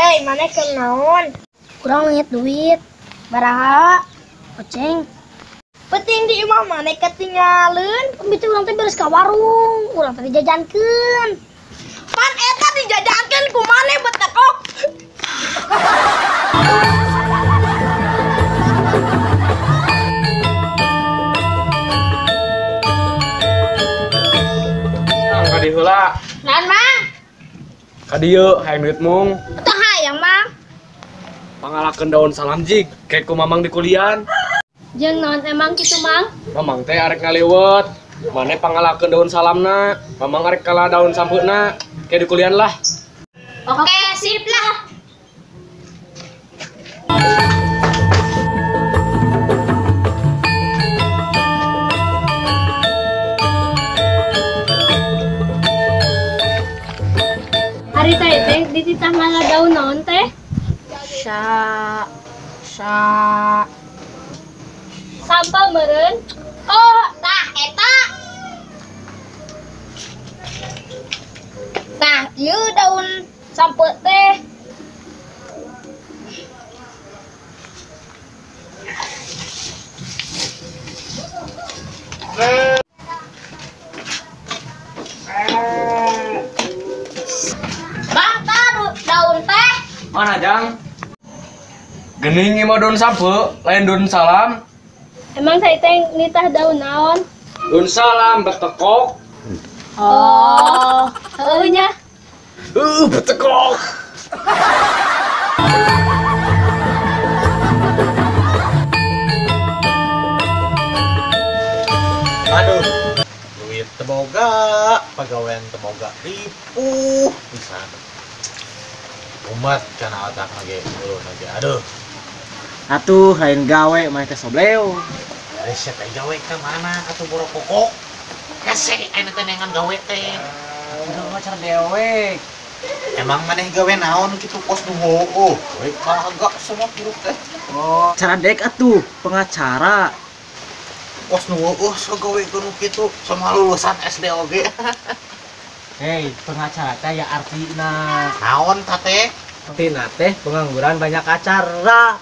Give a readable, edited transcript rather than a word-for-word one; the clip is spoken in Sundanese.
Hei, mana keur naon? Kurang leungit duit. Baraha? Oceng. Penting di imah maneh ketinggalan. Itu urang teh beres ka warung, urang teh dijajankeun. Pan eta dijajankeun ku maneh betekok. Ka dieu heula. Naon, Mang? Ka dieu hayang duit mung. Teu hayang, Mang. Pangalakeun daun salam jig, kayak ku Mamang di kulian. Jeung naon emang kitu, Mang? Mamang teh arek ngaliwet. Maneh pangalakeun daun salamna, Mamang arek kalah daun sampeuna, kayak di kulian lah. Oke, sip lah. Ari teh dititah ngala daun naon teh? Sa sampah meureun. Oh, tah eta. Tah, ieu daun sampeu teh. Bang, tah daun teh. Mana, Jang? Gening ieu mah daun sampeu, lain daun salam. Emang saya teh nitah daun naon? Daun salam betekok. Oh, heueuh nya. Betekok. Aduh, duit teboga, pagawean teboga ripuh pisan. Umat kana otak ge, ulun ge. Aduh. Atuh lain gawe mah teh sobleo. Ari sia teh gawe ka mana atuh borokokok? Hese ayeuna teh neangan gawe teh. Udah mah cara dewek. Emang maneh gawe naon kitu kos nu heueuh. We kagak semua hirup teh. Oh, cara dek atuh pengacara. Kos nu heueuh sok gawe kudu kitu sama lulusan SD oge. Hei, pengacara teh ya artina. Naon ta teh? Artina teh pengangguran banyak acara.